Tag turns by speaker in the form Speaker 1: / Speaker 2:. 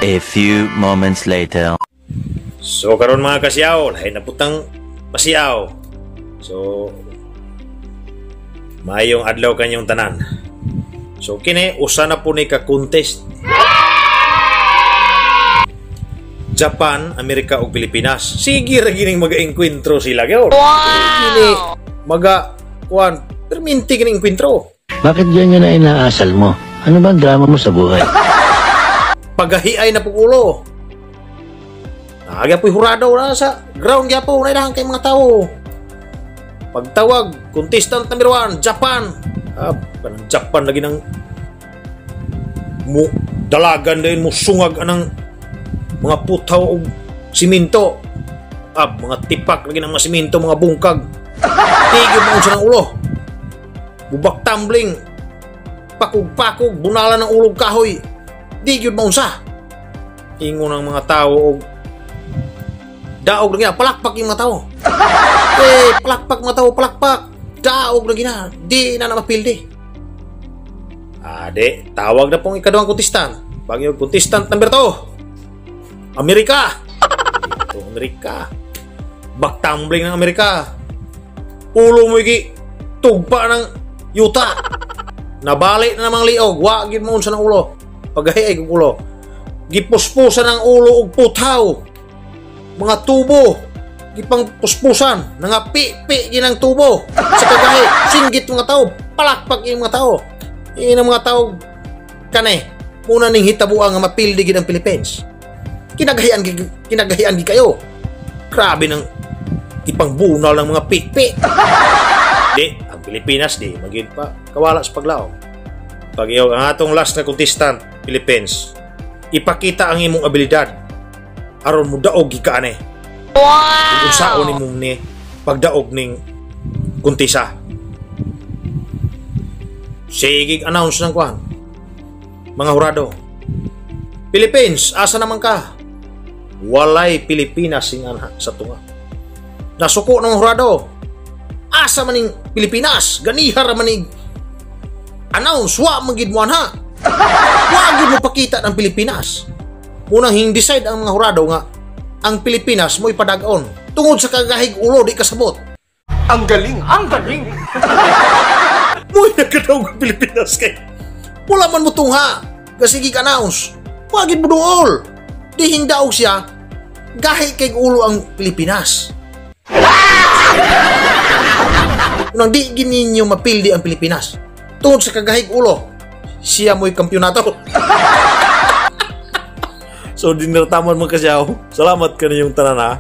Speaker 1: A few moments later.
Speaker 2: So karon mga kasiyaw, lahi na putang pasiyaw. So maayong adlaw kanyong tanan. So kini usa na po ni ka contest. Japan, Amerika ug Pilipinas. Sige ra gining maga-engkwentro sila gyud. Wow! Kini maga kuan perminti kining engkwentro.
Speaker 3: Bakit ganyan na inaasal mo? Ano ba ang drama mo sa buhay?
Speaker 2: Pagahiay na pug ulo. Nagya po'y hurado na sa ground gyapon na kay mga tao. Pagtawag, contestant number 1, Japan. Ah, kanang Japan lagi nang mo dalagan din mo sungag anang mga putaw og simento. Ah, mga tipak lagi ng mga simento, mga bungkag. Tigil mo sa ng ulo. Bubak tumbling. Pakog-pakog, bunalan ng ulog kahoy. Di gyud maunsa. Ingon ang mga tao og daog na gina, palakpak yung mga tao. Eh, palakpak mga tao, palakpak. Daog na gina, di na na mapildi. Ade, tawag na pong ikaduhang contestant. Bagyo contestant number 2. Amerika. Ito, Amerika. Back tumbling ng Amerika. Ulo mo igi tugpa ng yuta. Nabali na namang liog, wa gid mo unsa ng ulo. Pagahi ay ulo. Gipuspusan ang ulo og putaw. Mga tubo. Gipang puspusan. Nangapi-pi ginang tubo. Sa kagahi, singgit mga tao. Palakpak yung mga tao. Ingin ang mga tao kane. Muna ning hitabuang nga mapildi gid ang Philippines. Kinagahian kinagahian gi kayo. Grabe nang ipangbunal ng mga pipi. Di, ang Pilipinas di magid pa kawala sa paglaom. Pag iyo ang atong last na contestant, Philippines, ipakita ang imong abilidad aron mo daog gikaane. Wow! Unsaon nimo ni pagdaog ning kontisa. Sige, announce ng kuan. Mga hurado. Philippines, asa naman ka? Walay Pilipinas sing anha sa tunga. Nasuko ng hurado. Asa man ning Pilipinas? Ganiha ra man ning announce, wa man gid mo anha. Wa gid mo pakita ng Pilipinas. Unang hing decide ang mga hurado nga ang Pilipinas mo ipadag-on. Tungod sa kagahig ulo di kasabot.
Speaker 4: Ang galing! Ang galing!
Speaker 2: Mo'y nagkadaog ang Pilipinas kay wala man mo tungha. Kasi gig announce. Wa gid mo duol. Di hingdaog siya. Gahi kay ulo ang Pilipinas. Unang di gininyo mapildi ang Pilipinas. Tungod sa kagahig ulo, siya mo'y kampyonato. So, dinartaman mo kasi ako. Salamat ka ninyong tanan ha.